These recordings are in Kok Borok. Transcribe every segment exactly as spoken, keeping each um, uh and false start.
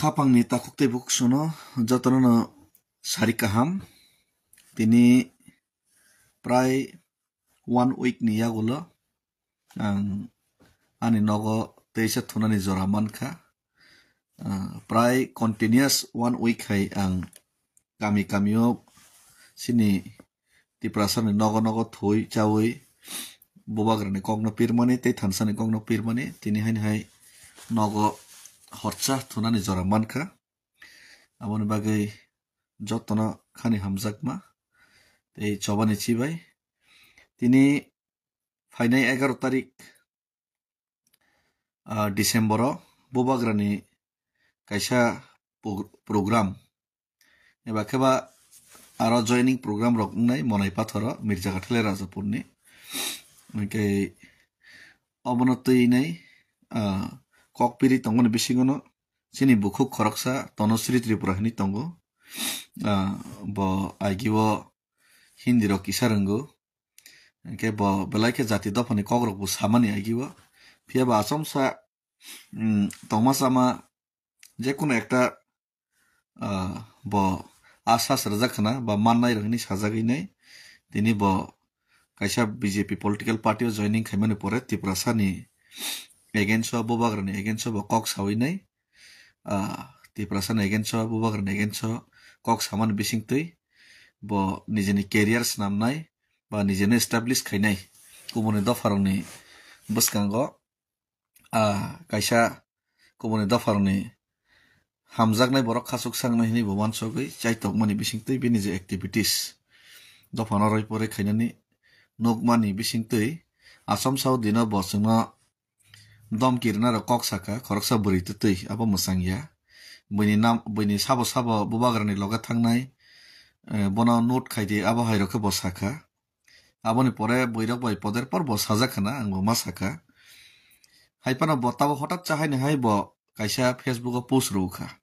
Khapangni takhuk tei bukhuk sono jotono no sari kaham. Tini prai one week ni yagulo ang ani nogo teisa thunani jora mankha. Ah, prai continuous one week hai ang kami kamio sini Tiprasani nogo nogo thui chawi bubagrani kokno pirmani tei thansani kokno pirmani tini haini hai nogo horsa thunani jora mankha. Aboni bagwi jotono khani hamjakma tei chobani chibai. Tini phainai egaroh tarik, ah, December o bubagrani kaisa pog-, program. Eba kheba aro joining program rok wngnai Monai Pathoro Mirja Kathale Rajapurni. Hwnkhe obono twi nai, ah, kokpiri tongmani bisingono chini bukhuk khoroksa Tonosri Tripura hinwi tongo. Ah, bo agio Hindi rok kisa rwngo. Hwnkhe bo belai khe jati dophani kokrok bo samani agio. Phiya ba achomsa, mm, tongma chama jekunu ekta, ah, bo asas rwjak khna ba mannai rok hinwi sajagwi nai. Tini bo kaisa B J P political party o joining khaimani pore Tiprasani against o, bubagrani against o bo kok sawi nai. Ah, Tiprasani against o, bubagrani against o kok samani bisingtwi bo nijini career snamnai ba nijini establish khainai kubuni dopharokni bwskango, ah, kaisa kubuni dopharokni hamjaknai borok khachuk saknai hinwi bo uansugwi chaitokmani bisingtwi bini je activities dophano roi poroi khainani nukmani bisingtwi achomsao dino bo chwngno domki rwnarok kok saka khoroksa bwrwi twtwi abo mwchang ya. Buini nam, buini sabo sabo bubagrani loge thangnai, eh, bono note khaidi abo hairok khe bo saka. Aboni pore bwirok bai poder por bo sajak khna, ang bo ma saka. Hai phano bo tabuk hotat cha haini hai bo kaisa Facebook o post rw kha.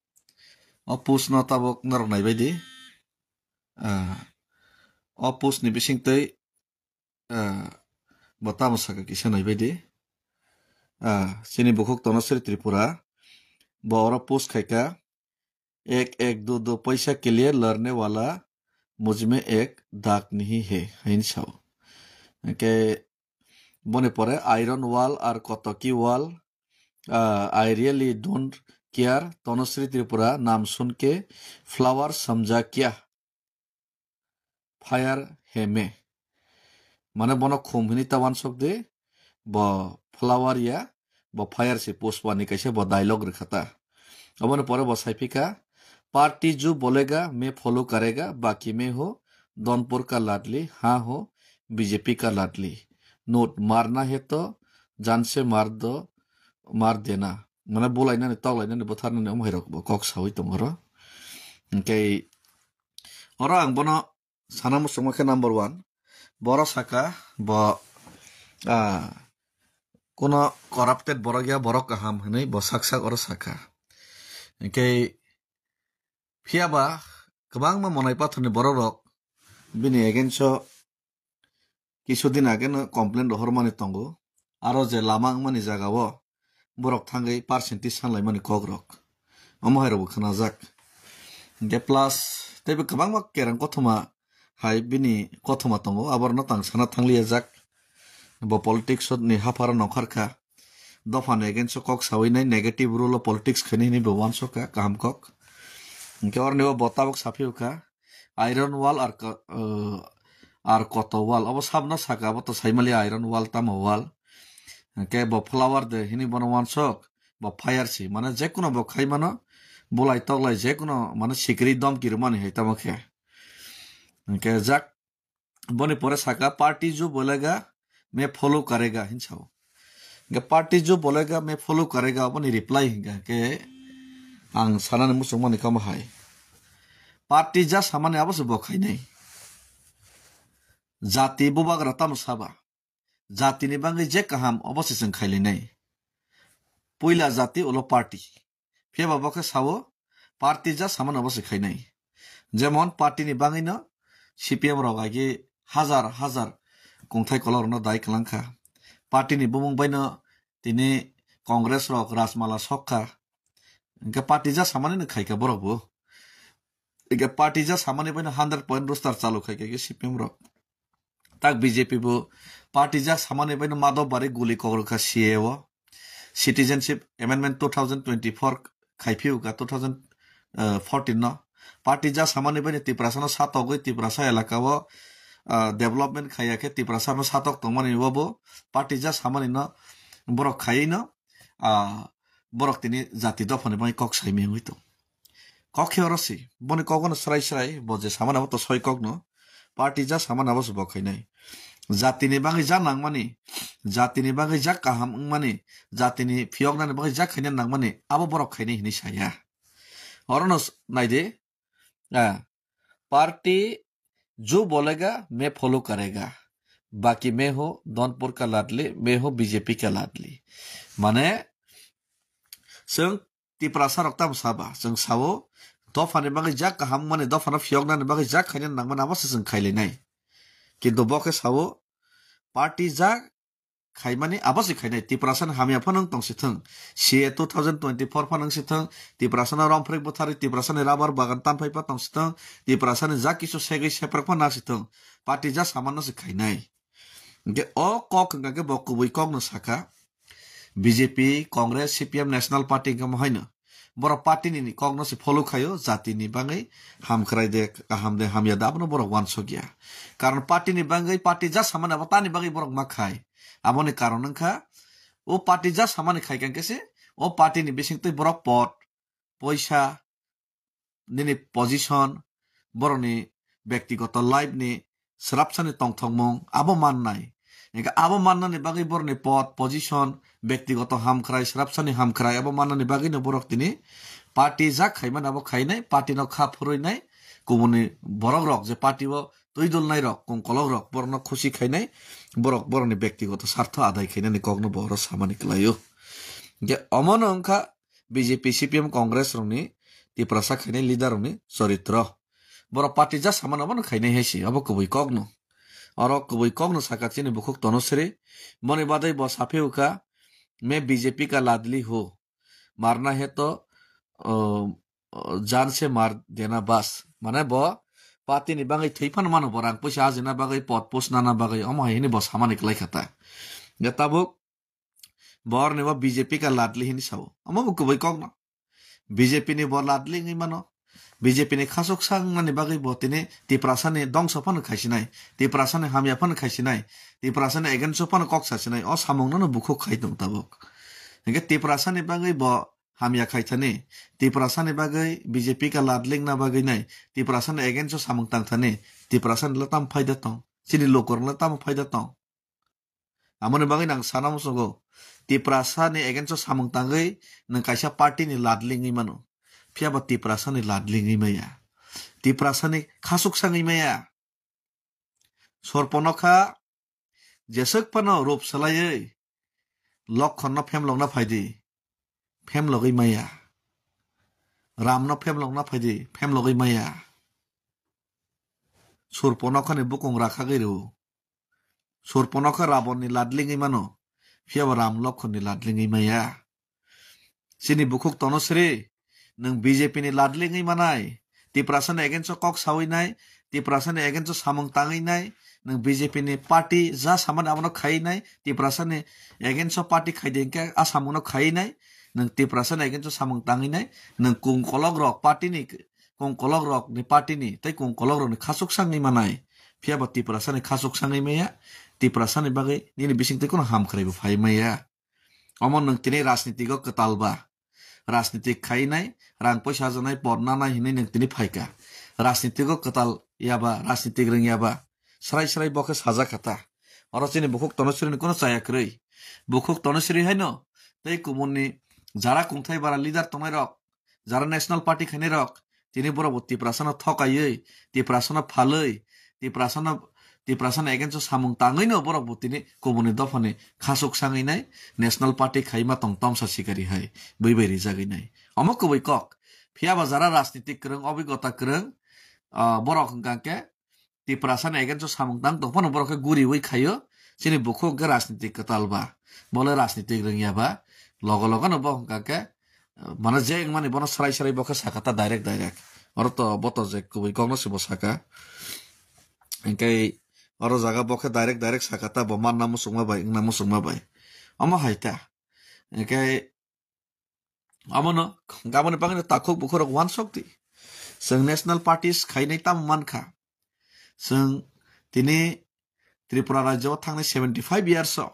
O post no tabuk norok naibai di. Ah, o post ni bisingtwi, ah, bo tamo saka kisa naibai di. Ah, chini bukhuk Tonosri Tripura bo oro post khaika. Ek ek do do paisa ke liye larne wala mujhme ek dak nahi hai, hain sao. Hwnkhe boni pore iron wall ar kotoki wall, ah, I really don't care, Tonosri Tripura naam sun ke flower samjha kya? Fire hai main. Mane bono khum hini ta uansuk di, bo flower ya, bo fire se pushpa ni kaisa bo dialogue rwkha ta. Aboni pore bo sai phika, "Party jo bolega, main follow karega, baki main ho, Donpur ka ladli, ha ho, B J P ka ladli. Note, marna hai to, jaan se maar do, maar dena." Mane bulainani, toklainani, butharnani omo hai rok bo kok sawi tongo oro. Hwnkhe oro ang bono sana muchungma khe number one. Borok saka, bo, ah, kuno corrupted borok ya, borok kaham hinwi bo sak sak oro saka. Hwnkhe phiya ba kwbangma Monai Pathorni borok rok bini against o kisu din age no complain rohormani tongo. Aro je lama wngmani jaga o borok thangwi percentage sanlaimani kok rok. Omo hai rok bo khwnajak. Hwnkhe plus teibo kwbangma kereng kothoma hai bini kothoma tongo, aborokno tang sana thangliya jak. Bo politics ni hapharo nongkhor kha. Dophani against o kok sawi nai, negative role o politics khaini hinwi bo uansuk kha, kaham kok. Hwnkhe oroni o bo tabuk saphiyokha, iron wall ar ko-, uh, ar koto wall. Obo sabno saka, abo to saimaliya iron wall tamo wall. Hwnkhe bo flower de hinwi bono uansuk, bo fire si. Mane jekuno bo khaimano, bulai toklai jekuno mane sikiri domki rwmani hai tamo khe. Hwnkhe jak boni pore saka, "Party jo bolega, main follow karega," hin sao. Hwnkhe, "Party jo bolega, main follow karega," boni reply hwnkha khe ang sanani muchungmani kamo hai. Party ja samani abo se bo khainai. Jati bubagra tamo saba. Jatini bagwi je kaham obo se chwng khailainai. Puila jati ulo party. Phiya ba bo khe sao, party ja samano bo se khainai. Jemon party ni bagwino C P M rok agi hajar hajar kungthai kolok rokno dai kwlang kha. Party ni bumung baino tini Congress rok Rajmala sok kha. Hwnkhe party ja samani no khaikha borok bo. Hwnkhe party ja samani bai no hundred point roster chalu khaikha khe C P M rok. Tak B J P bo party ja samani bai no madop bari guli kok rwkha C A A o. Citizenship Amendment two thousand twenty-four khai phiyokha two thousand fourteen no. Party ja samani bai no Tiprasa no satogwi Tiprasa elaka o, ah, development khaiya khe Tiprasa no satok tongmani o bo party ja samani no borok khaiwi no, ah, borok tini jati dophani bai kok saimiyangwi tong. Kok khe oro si, boni kok no srai srai, bo je samani abo to soi kok no, party ja samani abo se bo khainai. Jatini bagwi ja nangmani, jatini bagwi ja kaham wngmani, jatini phiyoknani bagwi ja khaina nangmani, abo borok khainai hinwi saya. Oro no s-, naidi, ah, party jo bolega, main follow karega. Baki main ho Donpur ka ladli, main ho B J P ka ladli. Mane, chwng Tiprasa rok tamo saba, chwng sao, dophani bagwi jak kaham mani, dophano phiyoknani bagwi jak khaina nangmani abo se chwng khailainai. Kintu bo khe sao, party jak khaimani abo se khainai. Tiprasa ni hamya phano wng tong si thung, C A two thousand twenty-four phano wng si thung, Tiprasa no romphrik bwtharwi, Tiprasa ni rabar bagan tanphai pa tong si thung, Tiprasa ni jak kisu segwi seprak phano na si thung, party ja samano se khainai. Hingke o kok hingka khe bo kubui kok no saka, B J P, Congress, C P M, National Party hingke mo haino. Borok party ni kok no se follow khaio, jati ni bagwi hamkrai de, kaham de, hamya de, abono borok wansok ya. Karon party ni bagwi, party ja samani abo tani bagwi borok ma khai. Aboni karon wngkha, o party ja samani khai khe se, o party ni bising twi borok pot, poisa, nini position, borokni bektigoto life ni srapsani tongthokmung abo mannai. Hingke abo mannani bagwi borokni pod, position, bektigoto hamkrai, srapsani hamkrai abo mannani bagwino borok tini party jak khaimani abo khainai, party no kha phurwinai, kubuni borok rok je party o twi dulnai rok, kongkolok rok borokno khusi khainai, borok borokni bektigoto sartho adai khainani kokno bo oro samani kwlaio. Hingke omono wngkha B J P, C P M, Congress rokni Tiprasa khainai leader rokni choritro. Borok party ja samano abono khainai hai se, abo kubui kokno. Oro kubui kokno saka chini bukhuk Tanusri, boni badai bo saphi ukha, "Main B J P ka ladli ho, marna hai to, uh, uh, jaan se maar dena bas." Mane bo party ni bagwi thwi phano mano, bo rang puisa ajina bagwi, pod post nana bagwi, omo hai hini bo samani kwlai kha ta. Ya tabuk, Borni bo B J P ka ladli hini sao. Omo bo kubui kokno. B J P ni bo ladli wngwi mano. B J P ni khasuk sangnani bagwi bo tini Tiprasa ni dongso phano khaisinai. Tiprasa ni hamya phano khaisinai. Tiprasa ni against o phano kok sasinai. O samung no bukhuk khai tong tabuk. Hingke Tiprasa ni bagwi bo hamya khai thani. Tiprasa ni bagwi B J P ka ladli wngna bagwi nai. Tiprasa ni against o samung tang thani. Tiprasa ni le tamo phaida tong. Chini lukurok le tamo phaida tong. Amoni bagwi nang sana muchungo, Tiprasa ni against o samung tangwi nwng kaisa party ni ladli wngwi mano. Phiya bo Tiprasa ni ladli wngwi maya. Tiprasa ni khasuksa wngwi maya. Sorpono kha jeswk phano rup swlaiwi Lokhon no phemlokna phaidi. Phemlogwi maya. Ram no phemlokna phaidi. Phemlogwi maya. Sorpono kha ni bukung rakhagwi rw. Sorpono kha Rabon ni ladli wngwi mano, phiya bo Ram Lokhon ni ladli wngwi maya. Chini bukhuk Tanusri, nwng B J P ni ladli wngwi manai, Tiprasa ni against o kok sawi nai, Tiprasa ni against o samung tangwi nai, nwng B J P ni party ja samani abono khai nai, Tiprasa ni against o party khai de hingke a samung no khai nai, nwng Tiprasa ni against o samung tangwi nai, nwng kung kolok rok party ni kung kolok rok ni party ni tei kung kolok rok ni khasuk sangwi manai. Phiya bo Tiprasa ni khasuk sangwi maya, Tiprasa ni bagwi nini bising twi kono hamkrai bo phai maya. Omo nwng tini rajniti o kwtal ba? Rajniti khai nai, rang poisa ajanai, por nanai hinwi nwng tini phai kha. Rajniti o kwtal ya ba, rajniti rwng ya ba? Srai srai bo khe sajak kha ta. Oro chini bukhuk Tanusri ni kono chaya kwrwi. Bukhuk Tanusri haino tei kumun ni jara kungthai bara leader tongnai rok, jara National Party khainai rok, tini borok bo Tiprasa no thokaiwi, Tiprasa no phalwi, Tiprasa no, Tiprasa ni against o samung tangwi no borok bo tini kubuni dopha ni khasuk sangwi nai National Party khaima tong tamsa sikari hai bui bai rijagwi nai. Omo kubui kok. Phiya ba jara rajnitik kwrwng, obigota kwrwng, ah, borok hwnkha khe Tiprasa ni against o samung tang tong phano borok khe guriwi khaio, chini bukhuk hwnkhe rajnitik kwtal ba, bole rajnitik rwngya ba, logo logo no bo hwnkha khe Mane je wngmani bono srai srai bo khe saka ta direct direct. Oro to bo to je kubui kokno se bo saka. Hinkhe oro jaga bo khe direct direct saka ta bo manna muchungma bai, wngna muchungma bai. Omo hai ta. Hinkhe abono, aboni bagwino takhuk bukhurok uansuk di. Chwng national parties khainai tamo mankha. Chwng tini Tripura rajyo o thangnai seventy five years o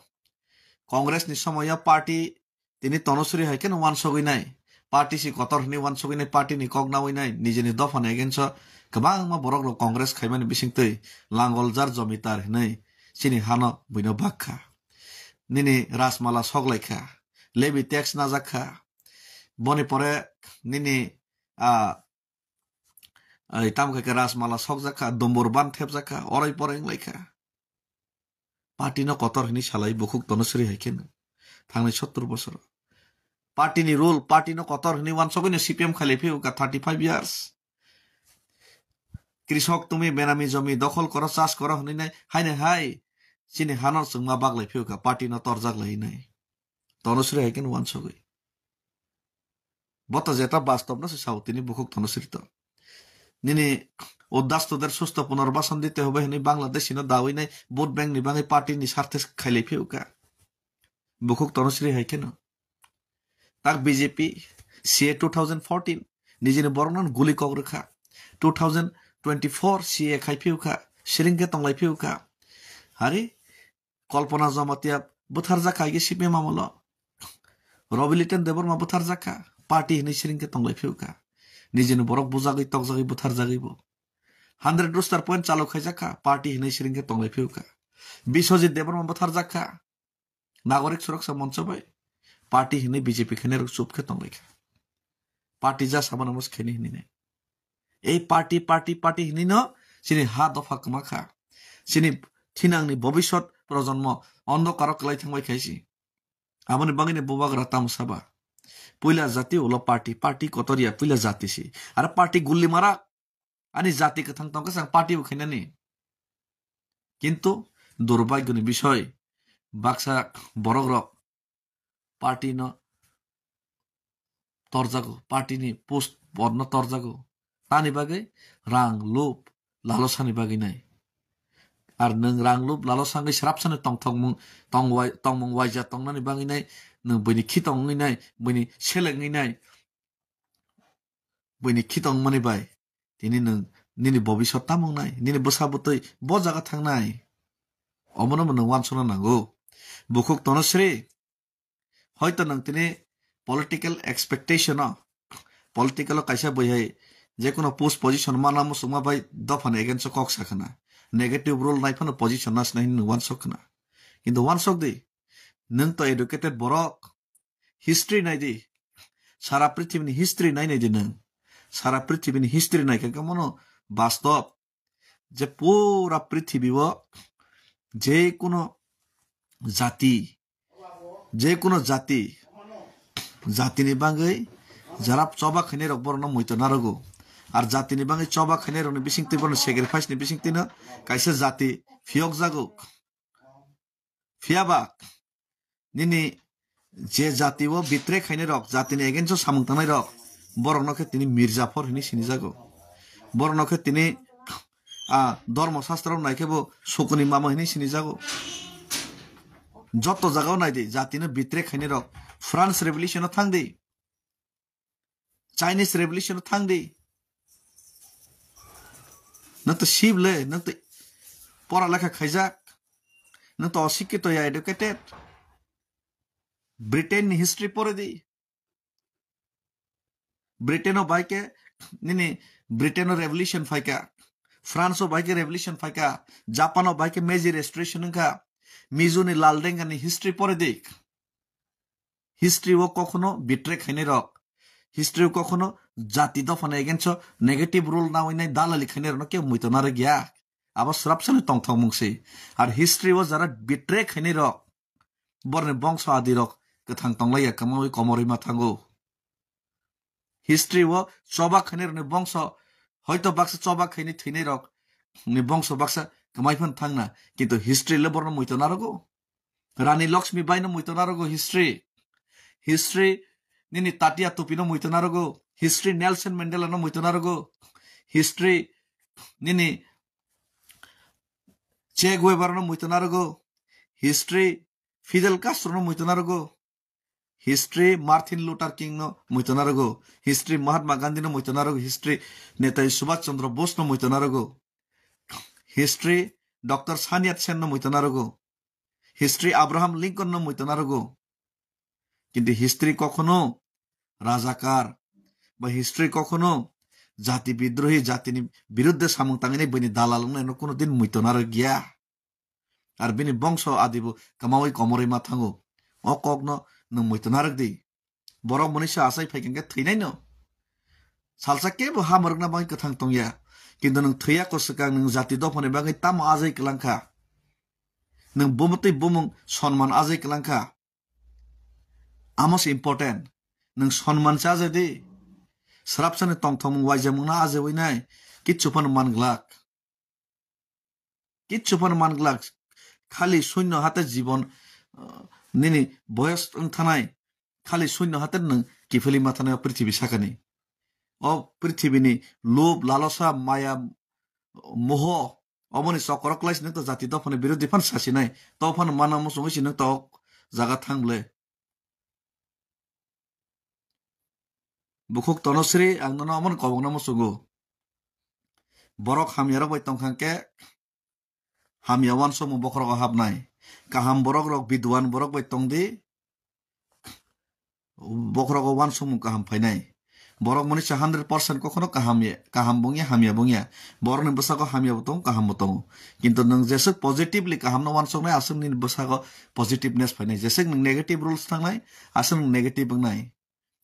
Congress ni somoyo party tini Tanusri hai kheno uansugwi nai. Party si kotor hwnwi uansugwi nai, party ni kok nawi nai, nijini dopha ni against o kwbangma borok rok Congress khaimani bisingtwi langoljar jomitar hwnwi chini hano buino bak kha. Nini rajmala sok lai kha, levy tax najak kha, boni pore nini, ah, ai, tamo khe khe rajmala sokjak kha, dumbur ban thepjak kha, oroi poroi wng lai kha. Party no kotor hwnwi salai bukhuk Tanusri hai kheno thangnai sottur bosoro. Party ni rule, party no kotor hwnwi uansugwi no C P M khailai phiyok kha thirty five years. Krisok tumi benami jomi dokhol koro, chas koro hwnwi nai, haino hai chini hano chwngma bak lai phiyok kha, party no torjak lai nai. Tanusri hai kheno uansugwi. Bo to jeta bastop no se sao tini bukhuk Tanusri to. Nini uddas toder susto punarbasan dite hobe hwnwi Bangladeshi no dawi nai vote bank ni bagwi party ni sarthe khailai phiyok kha. Bukhuk Tanusri hai kheno. Tak B J P, C A two thousand fourteen, nijini borok no guli kok rwkha. Two thousand twenty-four C A khai phiyok kha, siring khe tonglai phiyok kha. Hari Kalpana Jamatia bwtharjak kha age C P M amolo. Robi Liten Debbarma bwtharjak kha, party hinwi siring khe tonglai phiyok kha. Nijini borok bujagwi tokjagwi bwtharjagwi bo. Hundred Rooster Point chalo khaijak kha, party hinwi siring khe tonglai phiyok kha. Biswajit Debbarma bwtharjak kha, Nagorik Suraksa Moncho bai. Party hinwi B J P khainai rok chup khe tonglai kha. Party ja sama namo se khaini hinwi nai. Ei party, party, party hinwi no chini ha dopha kwma kha. Chini thinangni bobisot projonmo ondokaro kwlai thangbai khaisi. Aboni bagwino bubagra tamo saba. Puila jati ulo party, party kotor ya puila jati si. Aro party gulli mara. Ani jati kwthang tongkhe chwng party bo khainani. Kintu durbhagyoni bisoi baksa borok rok party no torjago, party ni post pod no torjago. Tani bagwi rang, lub, lalosani bagwi nai. Ar nwng rang, lub, lalosa wngwi srapsani tongthokmung, tongwai-, tongmung waija tongnani bagwi nai, nwng buini khitong wngwi nai, buini seleng wngwi nai, buini khitong wngmani bai tini nwng nini bobisot tamo wngnai, nini bwsa bwtwi bo jaga thangnai. Omono bo nwng uansukna nango. Bukhuk Tanusri, hoito nwng tini political expectation o, political o kaisa bwihai jekono post position mana muchungma bai dophani against o kok sa khna, negative role nai phano position nasna hinwi nwng uansuk khna. Kintu uansuk di, nwng to educated borok, history nai di, sara prithibini history nai nai di nwng, sara prithibini history nai khe mono bastop je pura prithibi o je kuno jati, je kuno jati, jatini bagwi jara choba khainai rok borokno muito narogo. Ar jatini bagwi choba khainai rokni bisingtwi bono sacrifice ni bisingtwino kaisa jati phiyok jago. Phiyaba nini je jati o betray khainai rok, jatini against o samung tangnai rok, borokno khe tini Mirzaphor hinwi sinijago. Borokno khe tini, ah, Dharma Shastra o nai khe bo Sukuni mama hinwi sinijago. Joto jaga o nai di, jatino betray khainai rok. France Revolution o thang di, Chinese Revolution o thang di. Nwng to sib le, nwng to pora lekha khaijak. Nwng to osikito ya educated. Britain ni history pore di. Britain o bai khe nini Britain o revolution phaikha. France o bai khe revolution phaikha. Japan o bai khe Meiji Restoration wngkha. Mizu ni Lal Denga ni history pore di. History o kokhono betray khainai rok, history o kokhono jati dophani against o negative role nawi nai dalali khainai rokno kebo muito narwk ya. Abo swrapsani tongthokmung se. Ar history o jara betray khainai rok, borni bongso adi rok kwthang tonglai ya, kwmawi komorwi ma thango. History o choba khainai rokni bongso, hoito baksa choba khainai thwinai rok ni bongso baksa kwmai phano thangna, kintu history le borno muito narogo. Rani Lakshmi bai no muito narogo history. History nini Tatia Tupi no muitu narugo. History Nelson Mandela no muitu narugo. History nini Che Guevara no muitu narugo. History Fidel Castro no muitu narugo. History Martin Luther King no muitu narugo. History Mahatma Gandhi no muitu narugo. History Netaji Subhash Chandra Bose no muitu narugo. History Doctor Sun Yat-sen no muitu narugo. History Abraham Lincoln no muitu narugo. Kintu history kokhono rajakar ba history kokhono jati bidrohi, jatini biruddhe samung tangwi bini dalal wngnaino kuno din muitu narwk ya. Ar bini bongso adibo kwmawi komorwi ma thango. O kokno nwng muitu narwk di. Borok monisa achai phai khe thwinai no. Salsa kebo ha mwrwkna bagwi kwthang tongya. Kintu nwng thwiya kwswkang nwng jati dophani bagwi tamo ajai kwlangkha. Nwng bumutwi bumung sonman ajai kwlangkha. Amo se important. Nwng sonman se ajai di. Srapsani tongthokmung waijamungno ajaiwi nai. Kichu phano man glak. Kichu phano man glak. Khali sunno hate jibon, uh, nini boyos wng thanai. Khali sunno hate nwng kiphilwi ma thanai o prithibi sakani. O prithibini lob, lalosa, maya, moho, oboni chokoro kwlai si nwng to jati dophani birodhi phan sasinai. To phano mana muchungwi si nwng to jaga thang ble. Bukhuk Tonosri, ang nono omono kobokna muchungo. Borok hamyarok bai tongkha khe, hamya wansukmung bokhorogo hapnai. Kaham borok rok, bidwan borok bai tongdi, bokhorogo wansukmung kaham phainai. Borok monisa hundred percent kokhono kaham ya, kaham bongya, hamya bongya. Borokni bwsako hamya bo tongo, kaham bo tongo. Kintu nwng jeswk positively kahamno wansuknai, aswk nini bwsako positiveness phainai. Jeswk nwng negative rules thangnai, aswk nwng negative wngnai.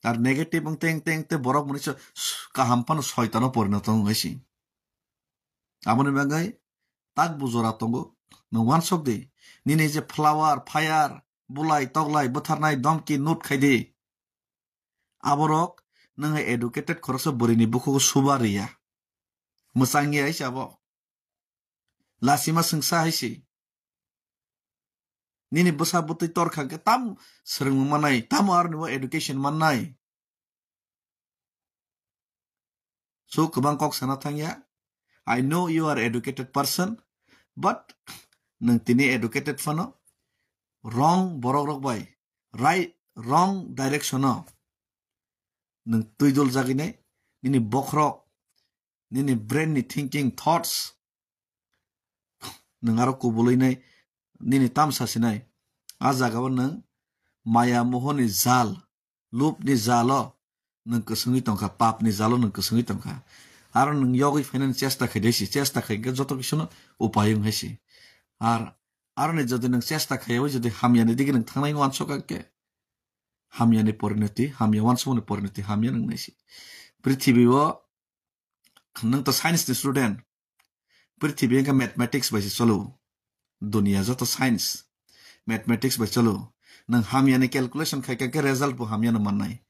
Ar negative wng teng teng te borok monisa kaham phano soitano porinoto wngwi si. Aboni bagwi tak bujora tongo, nwng wansuk di. Nini je flower, fire, bulai, toglai, bwtharnai, domki, note khai di. Aborok nwng hai educated khoroksa bwrwini bukhugo suba riya. Mwchang ya hai se abo. Lasima swngsa hai se. Nini bwsa bwtwi torkha khe tam swrwngmung mannai, tamo aroni bo education mannai. So, kwbang kok sana thangya. I know you are educated person, but nwng tini educated phano wrong borok rok bai, right, wrong direction o nwng twi dol jagwi nai, nini bokhorok, nini brain ni thinking, thoughts, nwng aro kubulwi nai, nini tamsa sinai. A jaga o nwng maya mohoni jal, lubni jalo nwng kwswngwi tongkha, papni jalo nwng kwswngwi tongkha. Aro nwng yogwi phainani chesta khai desi, chesta khai khe joto kisono upai wng hai si. Ar aroni jodi nwng chesta khaiyawi jodi hamyani digi nwng thangnai wansok khe, hamyani porinoti, hamya wansokmani porinoti hamya nwng nai si. Prithibi o nwng to science ni student, prithibi wngkha mathematics bai se cholo. Dunia joto science, mathematics bai cholo. Nwng hamyani calculation khai khe result bo hamyano mannai.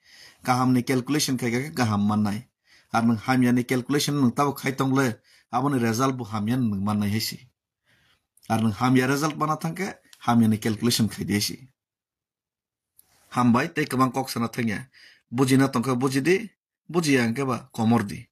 Kahamni calculation khai khe kaham mannai. Ar nwng hamyani calculation nwng tabuk khai tongle, aboni result bo hamyano nwng mannai hai se. Ar nwng hamya result mana thangkhe hamyani calculation khai di hai se. Hambai tei kwbang kok sana thangya. Bujina tongkha buji di, bujiya hwnkhe ba komor di.